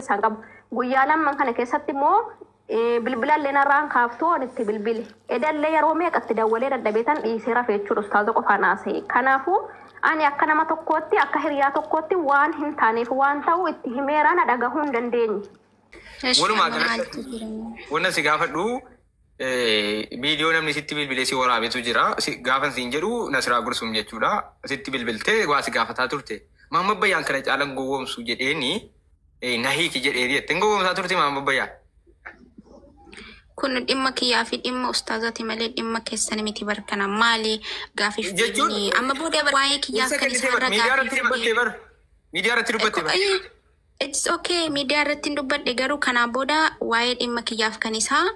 keessaa hin qabu. Guyyaa lamman kana keessatti immoo bilbilallee narraan kaaftuu waan itti bilbile. Edallee yeroo meeqatti dawwalee dadhabeetan dhiisee rafe jechuudha ustaaza qofaan haasa'e. Kanaafuu ani akka nama tokkootti, akka hiriyaa tokkootti waan hin taaneef waan ta'u itti himeera, na dhagahuu hin dandeenye. Eshi Walumaa amma galatti maaltu jira? Wanna si gaafadhu, viidiyoo namni sitti bilbilee si waraabetu jira. Gaafan siin jedhu Nasiraa Gursum jechuudha. Sitti bilbiltee waa si gaafataa turte. Maamma Bayyaan kana caalan gowwoomsu jedheeni na hiiki jedheeni jettee hin gowwoomsaa turte Maamma Bayyaan. Kun dhimma kiyyaa fi dhimma ustaazaati malee dhimma keessan miti barkana. Maali gaafiif Jechuun deebinii? Amma booda waa'ee kiyyaaf ibsa kan kennitee bar isaarra miidiyaa irratti gaafiif dubbattee bar miidiyaa irratti dubbattee bar. It's okay, miidiyaa irratti hin dubbadhe, garuu kanaa booda waa'ee dhimma kiyyaaf kan isaa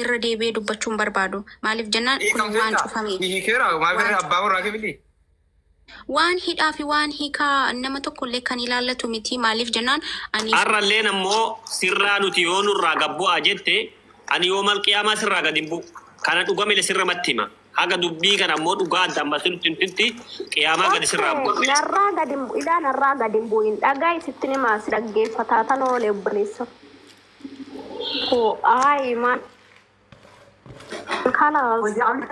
irra deebi'ee dubbachuu hin barbaadu. Maaliif jennaan kun waan Hiikamteetta. cufame. Hiikeera maaf Waan irra abbaa warraa kee miti. Waan hidhaa fi waan hiikaa nama tokkollee kan ilaallatu miti. Maaliif jennaan ani Har'alleen ammoo sirraa nuti yoo nurraa gad bu'aa jette, ani yoo malqiyaamaa sirraa gad hin bu'u. Kana dhugamile sirra matti hima. Haga dubbii kana ammoo dhugaa addaan baasee nutti himtutti qiyaamaa gadi sirraa hin bu'u. Okay, narraa gadi hin ilaa, narraa gadi hin bu'in. Dhagaa isitti himaa, si dhaggeeffataa tan oole obboleessa. Koo ayi maal kalaas. Isaan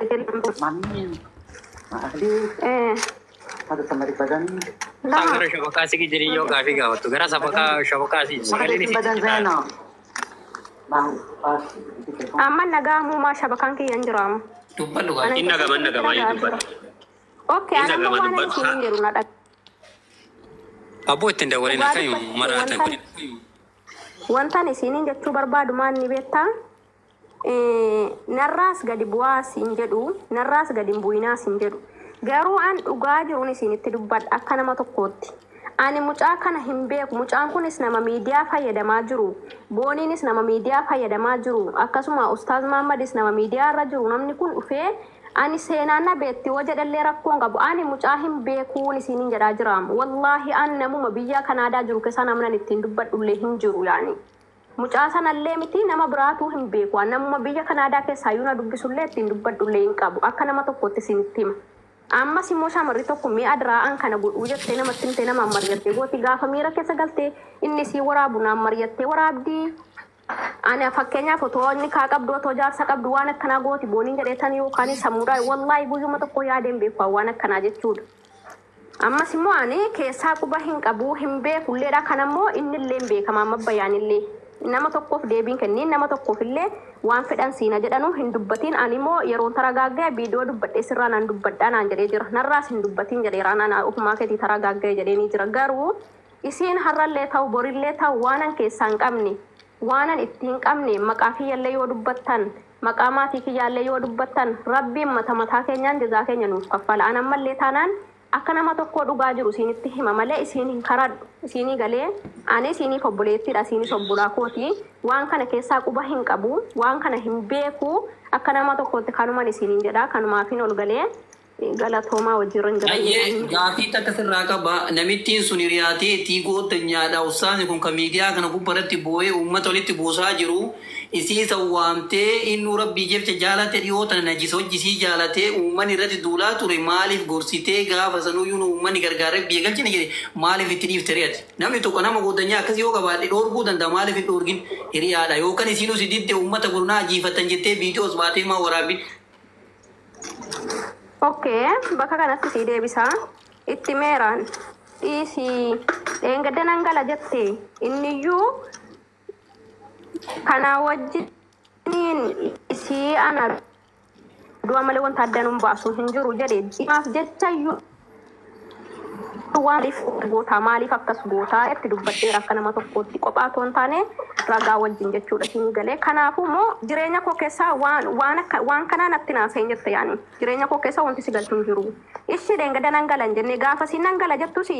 Lama. gara shabakaa si jirii yoo gaafii gaafattu gara sabakaa shabakaa si sagaleen isii citaa. Amma nagaa muumaa shabakaan kiyya hin jiraamu. Dubbadhu Ana gaafii. Inni keessatti dhagama, inni dhagama nagaa yoo jira. dubbadhu. Okay, Inni ani amma dhagama waan ani dubbadhu. isiniin jedhu na dhagaa. Abboo ittiin dawwalin Dhugaa akkami dubbachuuf maraatan wantan kun. wantan isiniin jechuu barbaadu maal ni beektaa? Narraas gadi bu'aas hin jedhu, narraas gadi hin bu'inaas hin jedhu. Garuu an dhugaa jiruun isinitti dubbadha akka nama tokkootti. Ani mucaa kana hin beeku. Mucaan kunis nama miidiyaa fayyadamaa jiru. Booniinis nama miidiyaa fayyadamaa jiru. Akkasuma Ustaaz Mahammadis nama miidiyaa irra jiru. Namni kun dhufee ani seenaan na beetti yoo jedhallee rakkoo hin qabu. Ani mucaa hin beekuun isiniin jedhaa jiraam. Wallaahi an namuma biyya Kanaadaa jiru keessaa namni ani ittiin dubbadhullee hin jiru yaani. Mucaa sanallee miti, nama biraatuu hin beeku. An namuma biyya Kanaadaa keessaa iyyuu na dubbisullee ittiin dubbadhullee hin qabu. Akka nama tokkootti isinitti hima. Ammas immoo shamarri tokko mi'a diraa'an kana godhuu jettee namatti himtee namaan mari'attee gooti, gaafa miira keessa galtee inni sii waraabu naan mari'attee waraabdii. Ani fakkeenyaaf otoo inni kaa qabdu, otoo jaarsa qabdu waan akkanaa gooti booniin jedheetan yookaan sammuudhaan wallaahi guyyuma tokko yaadeen beeku waan akkanaa jechuudha. Ammas immoo ani keessaa quba hin qabu, hin beekulleedha. Kanammoo innillee hin beekama, amma bayyaanillee. Nama tokkoof deebiin kenniin, nama tokkoof illee waan fedhan siina jedhanu hin dubbatiin. Ani immoo yeroon taragaaggaa viidiyoo dubbadhee sirraa naan dubbadhaa naan jedhee jira. Narraas hin dubbatiin jedheera, naan ofumaa keetii taragaaggaa jedhee ni jira. Garuu isiin har'allee ta'u borillee ta'u waanan keessaa hin qabne, waanan itti hin qabne maqaa kiyyallee yoo dubbattan, maqaa maatii kiyyaallee yoo dubbattan, rabbiin mata mataa keenyaan jazaa keenya nuuf kaffala. An ammallee taanaan akka nama tokkoo dhugaa jiru isinitti hima malee isiin hin karadhu. Isinii galee ani isiniif obboleettiidha, isinis obbolaa kooti. Waan kana keessaa quba hin qabu, waan kana hin beeku. Akka nama tokkootti kanuman isiniin jedha, kanumaafin ol galee galatoomaa, wajjirra hin jira. Ayyee, gaafii takka sirraa qaba. Namittiin sun hiriyaatee gooddanyaadha. Ustaazni kun kan miidiyaa kana gubbaratti boo'ee uummata walitti buusaa jiru. Isii san waamtee innuu rabbii jecha jaalate, dhiyoo tana najisa hojjisii jaalatee uummanni irratti duulaa ture, maaliif gorsitee gaafa sanuyyuu uummanni gargaaree biyya galchine jedhe maaliif itti dhiifte ri'ate? Namni tokko nama gooddanyaa akkasii yoo qabaadhe dhoorguu danda'a, maaliif hin dhoorgin hiriyaadha? Yookaan isiinuu si didde uummata gurnaa ajiifatan jettee viidiyoos baatee maa waraabin? Okay, bakka kanatti sii deebisa. Itti meeraan dhiisii dheengadda nan gala jette, inniyyuu kana wajjiniin isii ana du'a malee wanta adda nun baasu hin jiru jedhe. Maaf jecha iyyuu maaliif gootaa, maaliif akkas gootaa itti dubbadheera akka nama tokkootti kophaa otoo hin taane ragaa wajjin jechuudha isin galee. Kanaafuu immoo jireenya koo keessaa waan waan akka waan kanaa natti naasa'in jette yaani jireenya koo keessaa wanti si galchu hin jiru. Ishii dheengadda nan gala hin jenne, gaafa siin nan gala jettus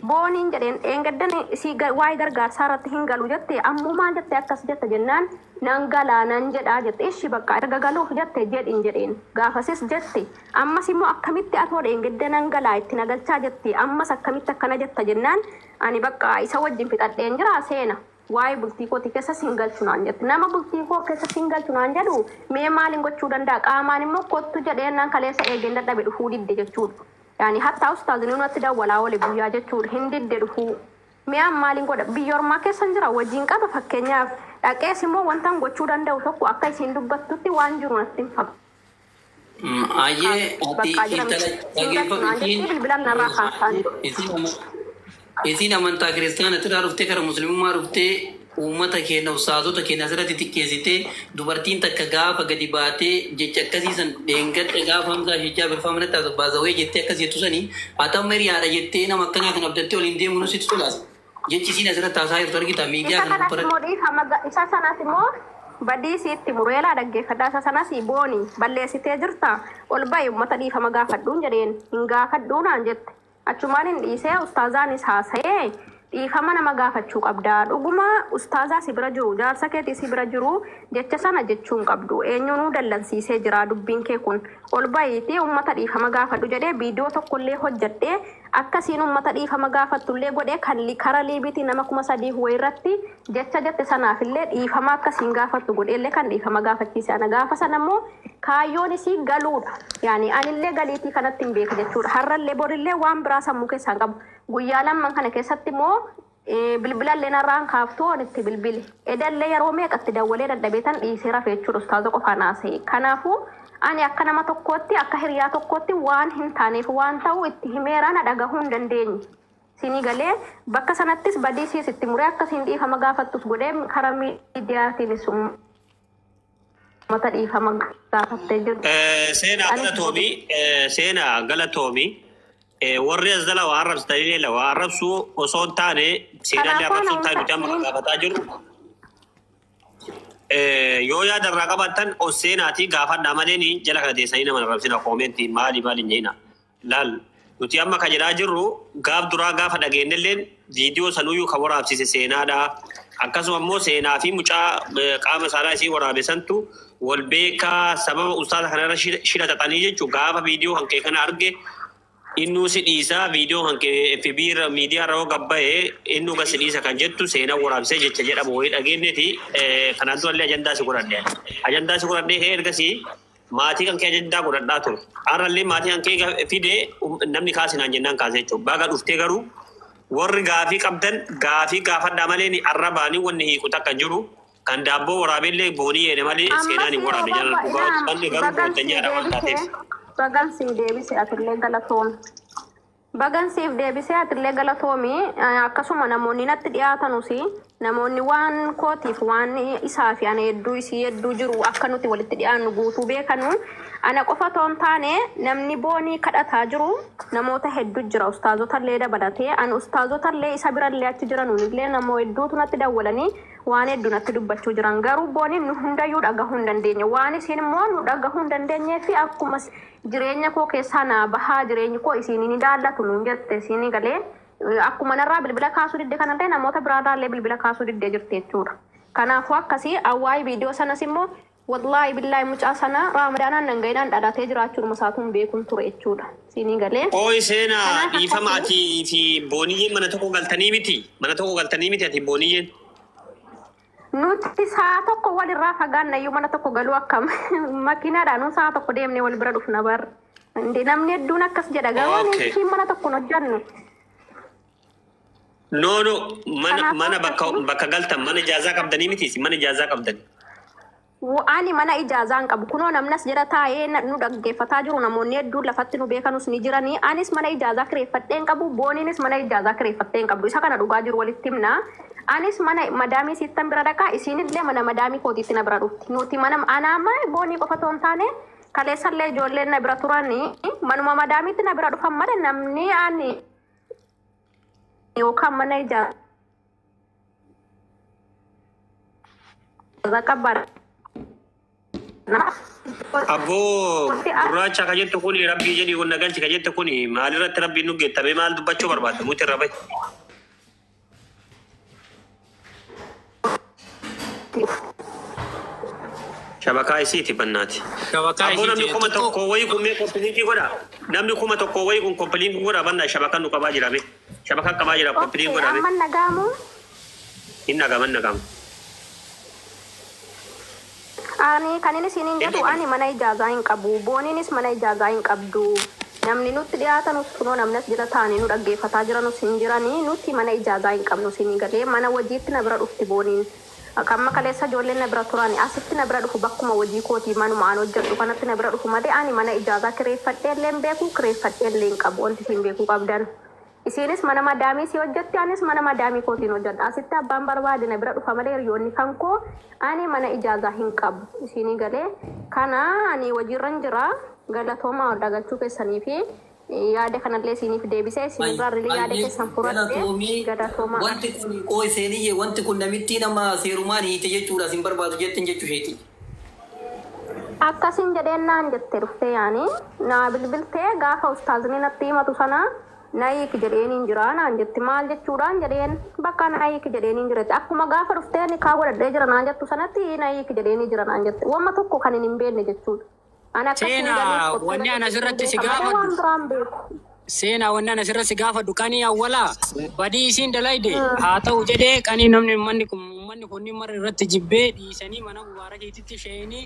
booniin jedheen dheengadda si waa'ee gargaarsaa irratti hin galu jette, ammoo maal jette akkas jette jennaan nan galaa nan jedhaa jette. Ishii bakka erga galuuf jette jedhin jedheen gaafasis jette. Ammas immoo akkamitti atoo dheengadda nan galaa itti nagalchaa jette, ammas akkamitti akkana jetta jennaan ani bakka isa wajjin fixadheen jira seena. Waa'ee bultii kootii keessa sin galchu naan jette. Nama bultii koo keessa sin galchu naan jedhu mee maaliin gochuu danda'a? Qaamaan immoo kottu jedhee naan kaleessa eegeen dadhabe, dhufuu didde jechuudha. Yaani hattaa ustaazni natti dawwalaa oole guyyaa jechuudha, hin didde dhufuu. Mi'aan maaliin godha? Biyya ormaa keessan jira wajjin qaba fakkeenyaaf. Dhaqees immoo wanta gochuu danda'u tokko akka isiin dubbattutti waan jiru natti hin fakkaatu. Ayyee ati intala dhaggeeffatu Bilbilaan narraa kaasaan. isiin amantaa kiristaanaatirraa dhuftee kara musliimummaa dhuftee uummata keenya ustaazota keenya asirratti xiqqeessitee dubartiin takka gaafa gadi baatee jecha akkasiisan dheengadda gaafa hamzaa shijjaa birfaa manatti baasawee jettee akkas jettu sanii ati amma hiriyaadha jettee nama akkanaa kan abdattee waliin deemu nu sitti tolaas. Jechi isiin asirratti haasaa jirtu argita miidiyaa Isa kana kanas gubbaratti. immoo dhiifama isa sanas immoo badii isiitti mureelaa dhaggeeffadhaa isa sanas booni balleessitee jirta ol ba'i uummata dhiifama gaafadhuun jedheen hin gaafadhuu naan jette achumaan hin dhiisee ustaazaanis haasa'ee dhiifama nama gaafachuu qabda dhuguma ustaazaa si bira jiru jaarsa keetii si bira jiru jecha sana jechuu hin qabdu eenyuunuu dallansiisee jira dubbiin kee kun ol ba'iitii uummata dhiifama gaafadhu jedhee viidiyoo tokkollee hojjedhee akkasiin uummata dhiifama gaafattullee godhee kan kara liibiitii nama 3000 wayirratti jecha jette sanaafillee dhiifama akkasiin gaafattu godheellee kan dhiifama gaafachiise ana gaafa sana immoo kaayyoon isii galuudha yaani anillee galiitii kanatti hin beeku jechuudha har'allee borillee waan biraa sammuu keessaa hin qabu guyyaa lamman kana keessatti immoo bilbilallee narraan kaaftuu waan itti bilbile edallee yeroo meeqatti dawwalee dadhabeetan dhiisee rafe jechuudha ustaaza qofaan haasa'e kanaafuu ani akka nama tokkootti akka hiriyaa tokkootti waan hin taaneef waan ta'u itti himeera na dhagahuu hin dandeenye. Sinii galee bakka sanattis badii siis itti muree akkasiin dhiifama gaafattus godhee karaa miidiyaatiinis uummata dhiifama gaafattee jirti. Seenaa galatoomi, seenaa galatoomi. Warri as jala waa arrabsitanii waa arrabsuu osoo hin taane seenaallee arrabsuu hin taane nuti amma kan gaafataa jirru. Yoo yaada irraa qabaattan ol seenaatii gaafadhaa malee jala kana teessanii nama arrabsina koomentii maali maali hin jedhina. Laal nuti amma kan jedhaa jirru gaaf duraa gaafa dhageenyelleen viidiyoo sanuyyuu kan waraabsise seenaadha. Akkasuma immoo seenaa fi mucaa qaama saalaa isii waraabe santu wal beekaa sababa ustaaza kanarra shira xaxanii jechuun gaafa viidiyoo kan kee kana arge innuu si dhiisaa viidiyoo kan kee FB irra miidiyaa irra yoo gabba'e innuu gad si dhiisa kan jettu seenaa waraabsee jecha jedhamu wayii dhageenyeeti kanaan durallee ajandaa si godhadhe. Ajandaa si godhadhee ergasii maatii kan kee ajandaa godhadhaa ture. Har'allee maatii kan kee fidee namni kaasinaan jennaan kaase jechuudha. Baga dhuftee garuu warri gaafii qabdan gaafii gaafadhaa malee arrabaanii wanni hiiku takka jiru. Kan daabboo waraabeellee boonii yeene malee seenaan hin waraabne jala dhugaa wanni garuu boontanyaadha waan taateef. Bagan siif deebise atillee galatoomi. Bagan siif deebisee atillee galatoomi. Akkasuma namoonni natti dhiyaatanus namoonni waan kootiif waan isaa fi ana hedduu isii hedduu jiru akka nuti walitti dhiyaannu guutuu beekanu. Ana qofa otoo hin taane namni boonii kadhataa jiru namoota hedduu jira ustaazotallee dabalatee ani ustaazotallee isa birallee achi jiranuunillee namoo hedduutu natti dawwalanii waan hedduu natti dubbachuu jiran garuu booniin nu hundayyuu dhagahuu hin dandeenye waan isiin immoo nu dhagahuu hin dandeenyee fi akkuma jireenya koo keessaa naa bahaa jireenyi koo isiin ni daallatu nuun jette isiin galee akkuma narraa bilbila kaasuu didde kanallee namoota biraarraallee bilbila kaasuu diddee jirti jechuudha. Kanaafuu akkasii awwaayii viidiyoo sanas immoo wallaahi billaahi mucaa sana raamadaanaan nangainaan dhalatee jiraachuun isaatuun beekuun ture jechuudha. Siinii galee. Ooyi seenaa Kanaaf dhiifama akkasii atii fi booniyyeen mana tokko galtanii miti. Mana tokko galtanii miti ati booniyyeen. Nuti sa'a tokko walirraa fagaanna iyyuu mana tokko galuu akkam makiinaadhaan nu sa'a tokko deemnee wal bira dhufna bar. Indi namni hedduun akkas jedha garuu ani Okay. ishiin mana tokko hin hojjannu. No no mana Kanaafuu mana bakka akkasii bakka galtan mana ijaazaa qabdanii miti isin mana ijaazaa qabdanii. Ani mana ijaazaa hin qabu. Kunoo namnas jala taa'ee nu dhaggeeffataa jiru namoonni hedduun lafatti nu beekanus ni jiranii. Anis mana ijaazaa kireeffadhee hin qabu. Booniinis mana ijaazaa kireeffattee hin qabdu. Isa kana dhugaa jiru walitti himna. Anis mana madaamii siittan bira dhaqaa. Isiinillee mana madaamii kootiitti na bira dhufti. Nuti mana anaama boonii qofa otoo hin taane kaleessallee ijoolleen na bira turanii manuma madaamiitti na bira dhufan malee namni ani yookaan mana ijaazaa qabbaadha. Abboo gurraacha ka jettu kuni rabbii jedhii wanna galchi ka jettu kuni maalirratti rabbiin nu geettamee maal dubbachuu barbaadda muti irra bahi. Shabakaa isiiti bannaati. Shabakaa Abboo namni isiiti. kuma tokko wayii kun mee kompiliinkii godha. Namni kuma tokko wayii kun kompiliinkii godha banna shabakaan nu qabaa jira mee. Shabakaan qabaa jira kompiliinkii Okay, godha mee. amma nagaamu. Hin dhagama hin dhagama. Ani kan inni isiniin Hin jedhu dhagama. ani mana ijaazaa hin qabu. Booniinis mana ijaazaa hin qabdu. Namni nutti dhiyaatanus kunoo namni as jala taa'anii nu dhaggeeffataa jiranus hin jiranii nuti mana ijaazaa hin qabnu isinii galee mana hojiitti na bira dhufti booniin. Amma kaleessa ijoolleen na bira turan asitti na bira dhufu bakkuma hojii kootii manuma aan hojjedhu kanatti na bira dhufu malee ani mana ijaazaa kireeffadhee illee hin beeku kireeffadhee illee hin qabu wanti isin beekuu qabdan. Isiinis mana madaamii si hojjetti anis mana madaamii kootiin hojjedha. Asitti abbaan barbaade na bira dhufa malee hiriyoonni kan koo ani mana ijaazaa hin qabu. Isinii galee kana ani hojiirran jira galatoomaa ol dagalchuu keessanii fi yaada kanallee isiniif deebisee isinirraa rilii yaada keessan fudhadhee galatoomaa. Wanti kun qoo iseeniyye wanti kun namittii nama seerumaan hiite jechuudha sin barbaadu jettin jechuu isheeti. Akkasin jedheen naan jette dhuftee yaani naa bilbiltee gaafa ustaazni natti himatu sana naayik jedheeniin jira naan jetti maal jechuudhaan jedheen bakka naayik jedheeniin jirette akkuma gaafa dhuftee nikaa godhadhee jira naan jettu sanatti naayik jedheenii jira naan jette wamma tokko kan hin beekne jechuudha. Ani akkasiin Seenaa galee wanni ana asirratti si malee waan gaafadhu. biraan beeku. Seenaa wanni ana asirratti si gaafadhu qanii awwalaa badii isiin dalayde haa ta'u jedhee qanii namni manni kun uummanni kunniin marra irratti jibbee dhiisanii mana mubaarakiititti sheenii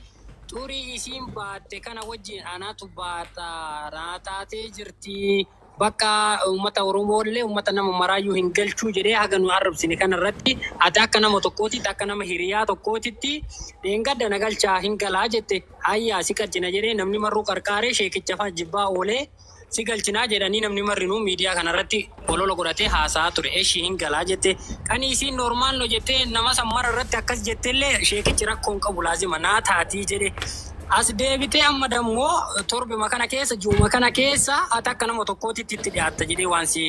xurii isiin baatte kana wajjin anatu baata naa taatee jirti. Bakka uummata Oromoo illee uummata nama maraayyuu hin galchuu jedhee haga nu arrabsine kanarratti ati akka nama tokkootitti akka nama hiriyaa tokkootitti dheengadda na galchaa hin galaa jette hayyaa si galchina jedhee namni marruu qarqaaree sheekicha fa'aa jibbaa oolee si galchinaa jedhanii namni marrinuu miidiyaa kanarratti olola godhatee haasa'aa ture eshii hin galaa jette qanii isiin normaal no jettee nama san mara irratti akkas jettellee sheekichi rakkoo hin qabu laazima naa taatii jedhe. As deebitee amma dammoo torbima kana keessa ji'uma kana keessa ati akka nama tokkootitti itti dhiyaatta jedhee waan si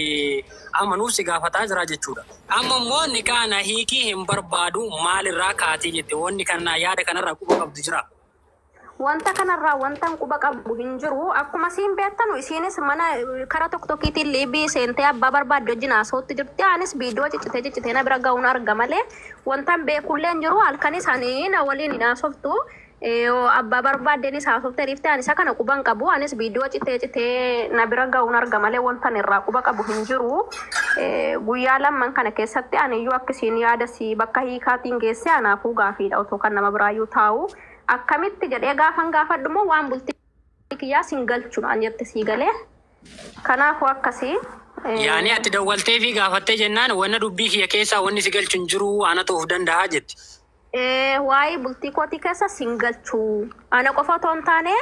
amanuuf si gaafataa jira jechuudha. Amma immoo nikaa na hiikii hin barbaadu maalirraa kaatee jette wanni kana yaada kanarraa quba qabdu jira. Wanta kanarraa wanta quba qabu hin jiru. Akkuma siin beektanu isiinis mana karaa tokko tokkiitiin liibii seentee abbaa barbaadde wajjin haasa'utti jirti. Anis viidiyoo ciccitee ciccitee na bira ga'uun arga malee wanta beekullee hin jiru. Halkanis ani na waliin hin haasoftu. Abbaa barbaaddeenis haasoftee dhiiftee anis kana quba hin qabu. Anis viidiyoo cittee cittee na bira ga'uun arga malee wanta irraa quba qabu hin jiru. Guyyaa lamman kana keessatti ani iyyuu akkasiin yaada si bakka hiikaatiin geesse anaafuu gaafiidha otoo kan nama biraayyuu taa'u. Akkamitti jedhee gaafan gaafadhu immoo waan bultii kiyyaa sin galchu naan jette sii galee. Kanaafuu akkasii. Yaani ati dawwaltee fi gaafattee jennaan wanna dubbii kiyya keessaa wanni si galchu hin jiru anatu of danda'a jetti. Waa'ee bultii kootii keessa sin galchu. Ana qofa otoo hin taane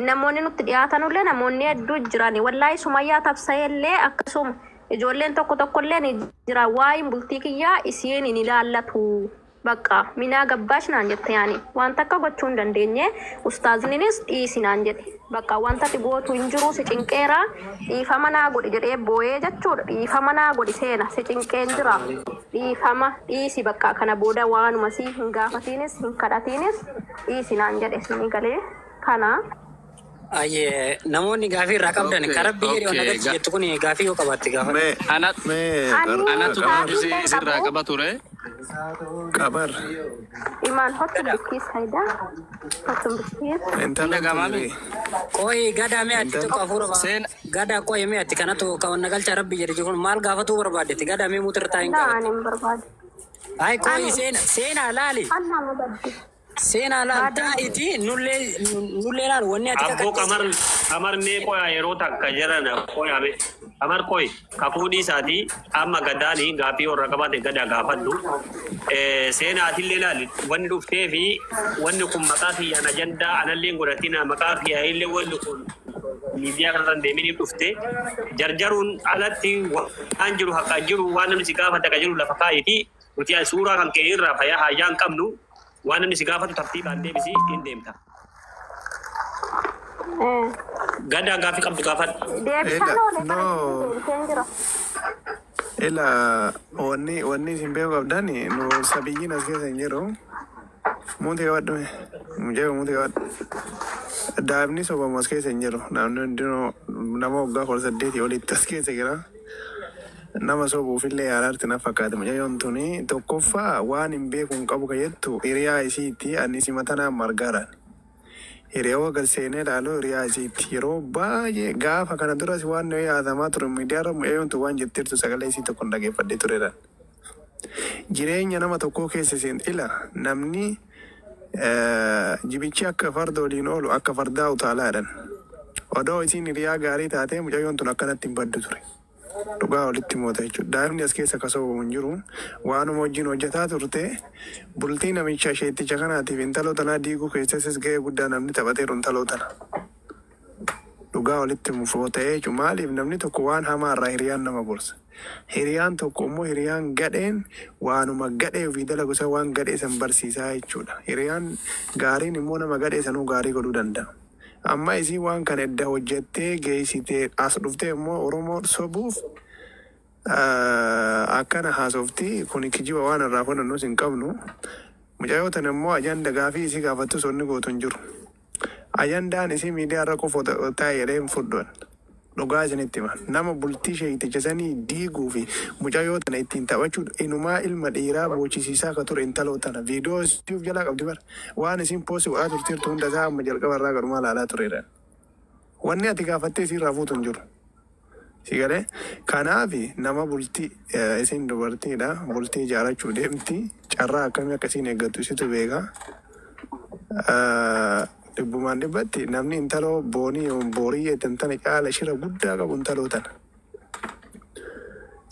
namoonni nutti dhiyaatanullee namoonni hedduu jiran. Wallaahi Sumayyaa Tabsa'eellee akkasuma ijoolleen tokko tokkollee ni jira. Waa'een bultii kiyyaa isiin hin ilaallatu. Bakka minaa gabbaash naan jette yaani wanta akka gochuu hin dandeenye ustaazninis dhiisi naan jedhe. Bakka wanta ati gootu hin jiru si cinqeera dhiifama naa godhi jedhee boo'ee jechuudha. Dhiifama naa godhi seena si cinqeen jira. Dhiifama dhiisi bakka kana booda waanuma si hin gaafatiinis hin kadhatiinis dhiisi naan jedhe sinii galee kana. Ayyee namoonni gaafii irraa qabdan Okay, kan rabbi jedhe waan okay. agarsiisu jettu kun gaafii yoo qabaatte gaafadhu. Mee Mee Ani anatu gaafii gaafii illee sirraa qabu qaba ture. qabar imaan hottu bikkiis faayidaa hottu bikkiis. intala Dhagamaami. Qoyi gadaa mee ati tokko hafuura ba'a. Seen Gadaa qoyi mee ati kanatu kan na galcha rabbi jedhe jiru kun maal gaafatuu barbaaddetti gadaa mee mutirtaa hin Laa gaafatte. ani hin barbaadu. Ay qoyi Ani seena seenaa laali an nama badde. seenaa laal Baaduu. taa'iti nullee nullee laal wanni ati Abboo kakattees. qamar qamar mee qoya yeroo takka jedhan qoya mee qamar qoy kakuu dhiisaatii amma gadaanii gaafii warra qabaate gadaa gaafadhu. Seenaatillee laali wanni dhuftee fi wanni kun maqaa kiyyaan ajandaa anallee hin godhatina maqaa kiyyaa illee wanni kun miidiyaa kanarra hin deeminiif dhufte jarjaruun alatti waan jiru haqa jiru waan namni si gaafate akka jiru lafa kaa'iiti nuti suuraa kan kee irraa fayyaa hayyaan hin qabnu waan namni si gaafatu tartiibaan deebisii hin deemta. Gadaa gaafii qabdu gaafadhu. Deebisaan Ela oolee no kana deebiseen jira. ela wanni wanni isin beeku qabdan nu sabiyyiin as keessa hin jiru. Muuti qabadhu mucaa muuti qabadhu. Daa'imni sobamu as keessa hin jiru. Namni hundinuu nama waggaa 18 olitti as keessa jira. Nama sobuufillee yaalaatti na fakkaata. Mucayyoon tuni tokkoffaa waan hin beeku hin qabu ka jettu hiriyaa isiitti ani si matanaan margaadhaan. Hiriyaa gad seenee ilaalu hiriyaa isiitti yeroo baay'ee gaafa kana duras waan nuyi yaadamaa ture miidiyaarra mucayyoon tun waan jetteertu sagalee isii tokko hin dhageeffadhee turedha. Jireenya nama tokkoo keessa seen ila namni jibichi akka farda waliin oolu akka fardaa utaalaadhaan. Odoo isiin hiriyaa gaarii taatee mucayyoon tun akkanatti hin baddu ture. Dhugaa walitti moota jechuudha. Daa'imni as keessa akka sobamu hin jiru. Waanuma wajjin hojjetaa turte bultii namicha isheetticha kanaatiif intaloo tanaa diiguu keessattis ga'ee guddaa namni taphateeru intaloo tana. Dhugaa walitti mufoo ta'ee jechuudha. Maaliif namni tokko waan hamaa irraa hiriyaan nama gorsa. Hiriyaan tokko immoo hiriyaan gadheen waanuma gadhee ofii dalagu san waan gadhee san barsiisaa jechuudha. Hiriyaan gaariin immoo nama gadhee sanuu gaarii godhuu danda'a. Amma isii waan kana edda hojjettee geessitee as dhuftee immoo Oromoo sobuuf akkana haasofti kun kijiba waan irraa fudhannus hin qabnu. Mucayyoo tana immoo ajanda gaafii isii gaafattus onni gootu hin jiru. Ajandaan isii miidiyaa irra qofa taa'e jedhee hin fudhan. Dhugaa isinitti hima. Nama bultii sheeyiticha sanii diiguu fi mucayyoo tana ittiin taphachuu inumaa ilma dhiiraa boochisiisaa akka ture intaloo tana. Viidiyoo isii of jalaa qabdi bara. Waan isiin poostii godhaa turteertu hunda isaa amma jalqaba irraa gadhumaa ilaalaa tureera. Wanni ati gaafattee isii irraa fuutu hin jiru. Si galee kanaaf nama bultii isin dubartiidha bultii ijaarrachuu deemti carraa akkamii akkasiin eeggattu isitu beeka. Dhibbumaan dhibbatti namni intaloo boonii boorii jettan tana caala shira guddaa qabu intaloo tana.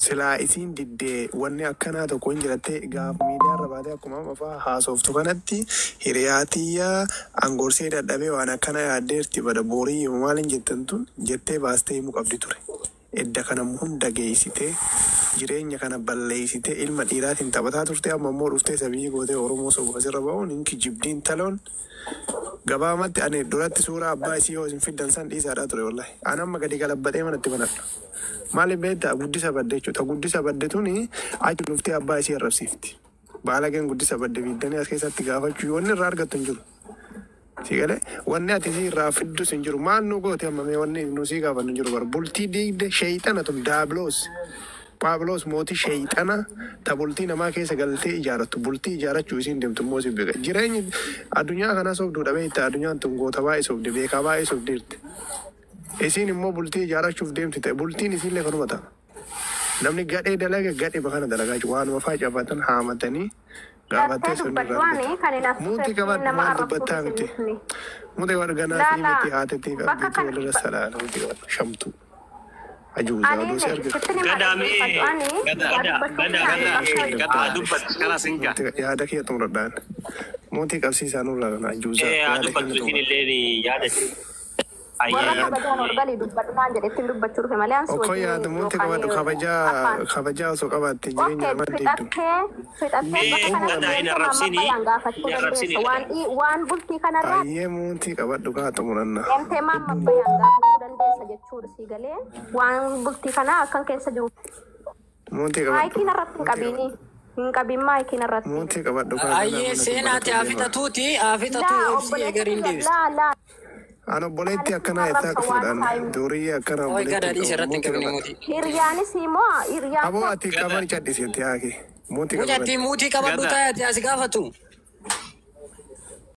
Silaa isiin diddee wanni akkanaa tokko hin jiratte gaaf miidiyaa irra baatee akkuma amma fa'aa haasoftu kanatti hiriyaa tiyyaa angorsee dadhabee waan akkana yaaddeerti bada boorii maaliin jettan tun jettee baastee himuu qabdi ture. Edda kana hunda geessitee jireenya kana balleessitee ilma dhiiraatiin taphataa turte amma immoo dhuftee sabii gootee Oromoo sobuuf asirra ba'uun hin kijibdiin taloon. Gabaabumatti ani duratti suuraa abbaa isii yoo isin fiddan san dhiisaadhaa ture wallahi. Ani amma gadi galabbadhee manatti banadha. Maaliif beektaa guddisa badde jechuudha. Guddisa badde tuni achi dhuftee abbaa isii arrabsiifti. Baalageen guddisa badde fiddanii as keessatti gaafachuu yoo inni irraa argattu hin jiru. Si galee wanni ati isii irraa fiddus hin jiru. Maal nu goote amma mee wanni nu sii gaafannu hin jiru bara. Bultii diigde sheeyxana tun daabiloos. Paabuloos mootii sheeyxana ta bultii namaa keessa galtee ijaarattu bultii ijaarachuu isiin deemtu immoo si beeka. Jireenyi addunyaa kanaa sobduu dhabee itti addunyaan tun goota baay'ee sobdi beekaa baay'ee sobdiirti. Isiin immoo bultii ijaarrachuuf deemti ta'e bultiin isiillee kanuma ta'a. Namni gadhee dalaga gadhee bakana dalagaa jiru waanuma facaafatan haamatanii gaafattee Gartee sun irraa dubbadhu argatu. ani kan hin Muutii asxufeef qabadhu nama maal arrabsuuf dubbattaa isin miti. dhufne. Muutii qabadhu ganaa fi Laalaa miti haatetii fi bakka abdiitii kana walirra salaala muutii qabadhu shamtuu. Ajuuzaa ani oduu si argatu. sitti nima Gadaa mee dhaggeeffadhu ani gada waa gada dubbachuu gada fi ani gada bakka gada haa dubbatu Karaa singa. Yaada kee xumuradhaan. Mootii qabsiisaa nurraa kana ajuuzaa Haa yaada dubbattu keenya isin xumura. illee yaada warra ayyee. kabajaan ol galii dubbadhu naan jedhe ittiin dubbachuu dhufe malee ansi Okkoo yaada wajjin mootii yookaan qabadhu kabajaa afaan. kabajaa osoo qabaatte jireenya Okay, nama diigdu. fixattee fixattee Mee bakka kanatti gadaa hin deemtee arrabsini maamma bayyaan gaafachuu hin arrabsini dandeessa. gadaa. Waan waan bultii kanarraa Ayyee mootii qabadhu kaa xumuranna. deemtee maamma bayyaan gaafachuu dandeessa jechuudha sii galee waan bultii kanaa akkan keessa jiru. Mootii qabadhu. Maayikiin irratti hin qabiini. Hin qabiin maayikiin irratti. Mootii qabadhu kaa ganaa Ayyee mana seenaati dubbadhu haa deema. fixatuuti haa fixatu Laa obsi obboleetti gariin kiyya deebisa. laa laa An obboleetti maaliif akkanaa nama eessaa arrabsa waan fuudhan taayimu. duriyyee akkana Oi obboleetti gada hin dhiisa qabu irratti hin mootii qabne qabadhu. mootii. Hiriyaanis immoo hiriyaan Aboo ati qaban cadhiseetti haake mootii Mucattii qabadhu. muutii qabadhu Gada. taa'e ati as gaafatu.